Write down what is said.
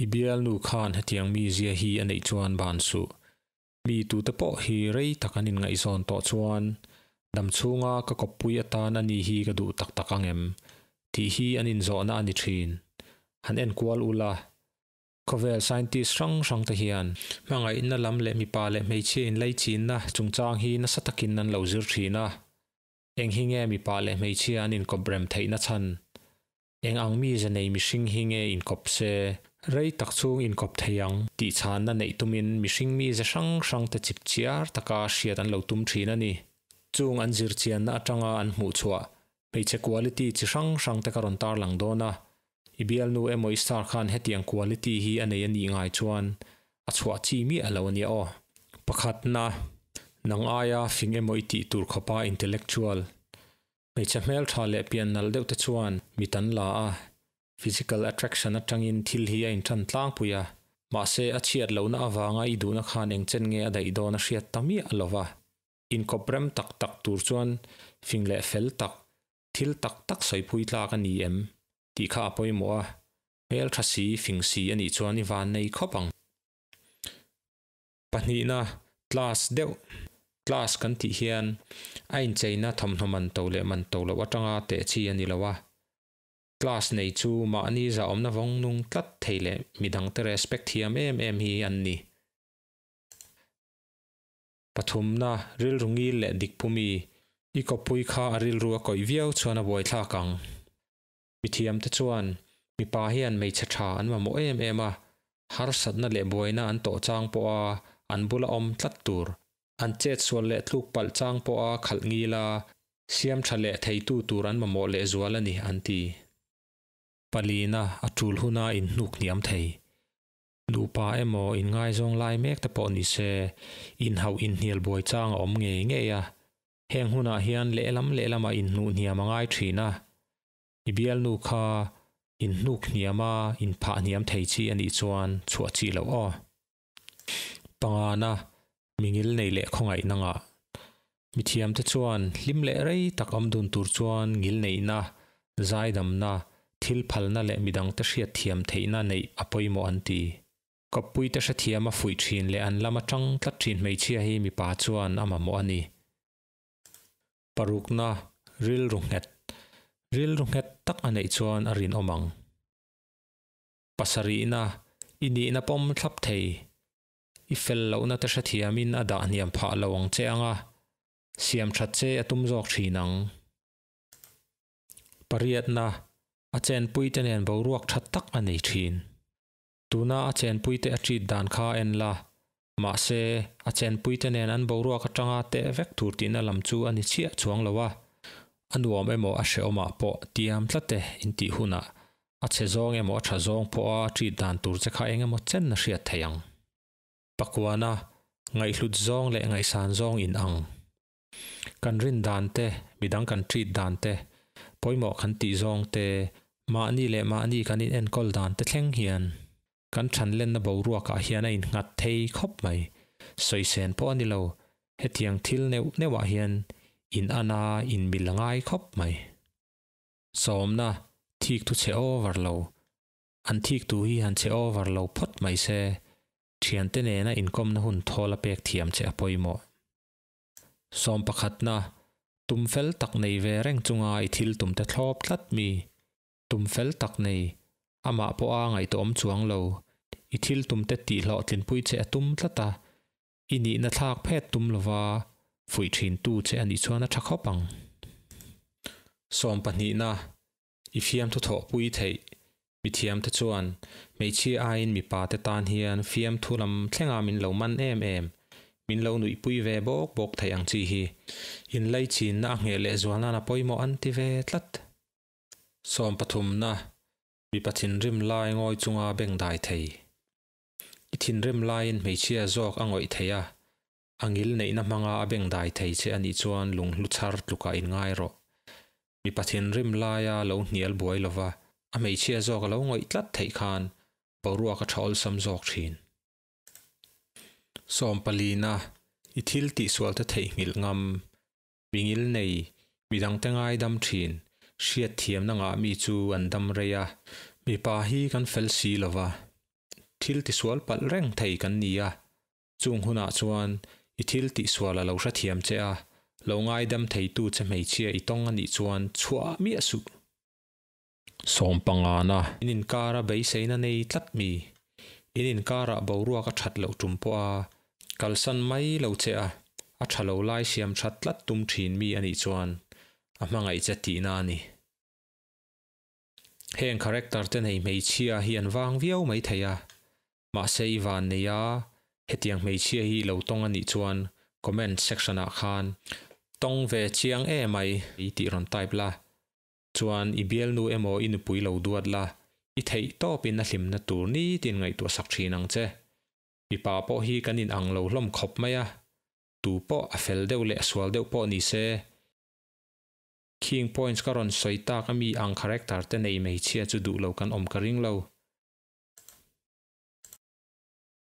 I bialnu khan hetiang mizia hi a neih chuan ban suh. Mi tute pawh hi rei tak an inngaihzawn tawh chuan dam chhunga ka kawppui atan a ni hi ka duh tak tak ang em? tih hi an inzawhna a ni thin. Han enkual ula, khawvel scientist hrang hrang te hian hmangaihna lam leh mipa leh hmeichhia inlaichinna chungchang hi nasa takin an lo zir thin a. Eng hi nge mipa leh hmeichhia an inkawp rem theihna chhan? Eng ang mize nei mihring hi nge inkawp se? Rei tak chhung inkawp thei ang tih chhanna neih tumin mihring mize hrang hrang te chip chiar taka hriat an lo tum thin a ni. Chung an zirchianna atanga an hmuhchhuah hmeichhe quality chi hrang hrang te ka rawn tarlang dawn a. I bialnu emaw i star khan hetiang quality hi a nei a nih ngai chuan a chhuah chi miah lo a nia aw. Pakhatna, nang aia fing emaw i tih tur khawpa intellectual Hmeichhe hmeltha leh pian nalh deuh te chuan mit an la a, physical attraction atangin thil hi a inthan tlangpui a, mahse a chhiat lohna avanga i duhna khan eng chen nge a daih dawn a hriat ta miah lo va. Inkawp rem tak tak tur chuan fing leh fel tak, thil tak tak sawipui tlak a ni em? tih kha a pawimawh a, hmeltha si, fing si a nih chuan i van nei khawp ang. Pahnihna, class deuh, class kan tih hian a incheina thawmhnaw man to leh man to loh atanga teh chi a ni lo a. Class nei chu mahni zahawmna vawng nung tlat thei leh midangte respect thiam em em hi an ni. Pathumna, rilru ngil leh dik pumi, i kawppui kha a rilru a kawih viau chuan a buaithlak ang. Mithiamte chuan mipa hian hmeichhe tha an mamawh em em a, harsatna leh buaina an tawh chang pawha an bula awm tlat tur, an chetsual leh tluk palh chang pawha khalh ngil a, siam tha leh theitu tur an mamawh lehzual a ni, an ti. Palina a tul huna inhnuk hniam thei. Nupa emaw inngaizawng lai mek te pawh ni se, inhauh inhnial buai chang a awm ngei ngei a, Heng hunah hian lehlam lehlamah inhnuh hniam a ngai thin a, i bialnu kha inhnuk hniama inphah hniam thei chi a nih chuan chhuah chi loh aw. Pangana, mi ngil nei leh khawngaihna ngah. Mithiamte chuan hlim leh rei tak awm dun tur chuan ngil neihna, zaidamna, thil phalna leh midangte hriatthiam theihna neih a pawimawh an ti. Kawppuite hrethiam a fuih thin leh an lam atang tlat thin hmeichhia hi mipa chuan a mamawh a ni. Parukna, rilru nghet. Rilru nghet tak a neih chuan a rinawm ang. Pasarihna, i nihna pawm thlap thei. I fel lohna te hrethiamin a dah hniam phah lo ang che anga siam that che a tum zawk thin ang. Pariatna, a chenpuite nen boruak tha tak a nei thin. Tuna a chenpuite a treat dan kha en la, mahse, a chenpuite nen an boruak atanga teh vek tur tihna lam chu a ni chiah chuang lo a, a nuam emaw a hrehawmah pawh tiam tlat e intih hunah a chhe zawng emaw a tha zawng pawha a treat dan tur che kha eng emaw chen a hriat theih ang. Pakuana, ngaihhlut zawng leh ngaihsan zawng in ang. Kan rin dan te, midang kan treat dan te, pawimawh kan tih zawng te, mahni leh mahni kan in enkawl dan te thleng hian kan thanlenna boruakah hian a innghat thei khawp mai. Sawisên pawh a ni lo, hetiang thil neuh neuhah hian in an a inmil a ngai khawp mai. Sawmna, thik thu chhe over lo. An thik tu hi han chhe over lo phawt mai se, thiante nena inkawmna hun thawl a pek thiam che a pawimawh. Sawm pakhatna, tum fel tak nei ve reng chunga i thil tumte thlawp tlat mi? Tum fel tak nei, amah pawha ngaihtuahawm chuang lo, i thil tumte tihhlawhtlinpui che a tum tlat a, i nihna thlak phet tum lova fuih thintu che a nih chuan a tha khawp ang. Sawm pahnihna, i fiamthu thawhpui theih. Mithiamte chuan, Hmeichhia aiin mipa te tan hian fiamthu lam thlenga min lo man em em, min lo nuihpui ve bawk bawk theih ang chi hi. Inlaichinna a ngheh leh zual nan a pawimawh an ti ve tlat. Sawm pathumna, mipa thinrim lai ngawi chunga bengdai thei. I thinrim laiin hmeichhia zawk a ngawih thei a, A ngil neihna hmanga a bengdai thei che a nih chuan lunghlu chhar tlukah inngai rawh. Mipa thinrim laia lo hnial buai lova a hmeichhia zawk a lo ngawih tlat theih khan boruak a tha awlsam zawk thin. Sawm palina, i thil tihsualte theihnghilh ngam, mi ngil nei, midangte ngaidam thin, hriatthiamna ngah mi chu an dam rei a, mipa hi kan fel si lova. thil tisual palh reng thei kan ni a, chung hunah chuan i thil tihsual a lo hrethiam che a, lo ngaidam theitu che hmeichhia i tawng a nih chuan chhuah miah suh. Sawmpangana. In inkara beiseina nei tlat mi? In inkarah boruak a that loh tum pawh a kalsan mai lo che a, a tha lo lai siam that tlat tum thin mi a nih chuan a hmangaih che tihna a ni. Heng character te nei hmeichhia hi an vang viau mai thei a, mahse i van nei a, hetiang hmeichhia hi lo tawng a nih chuan comment section ah khan tawng ve chiang emai tih rawn type la, chuan i bialnu emaw i nupui lo duat la, i theih tawpin a hlimna tur nitin ngaihtuah sak thin ang che. Mipa pawh hi kan in ang lo hlawm khawp mai a, tu pawh a fel deuh leh a sual deuh pawh ni se, Khing points ka rawn sawi tak ami ang character te nei hmeichhia chu duh lo kan awm ka ring lo.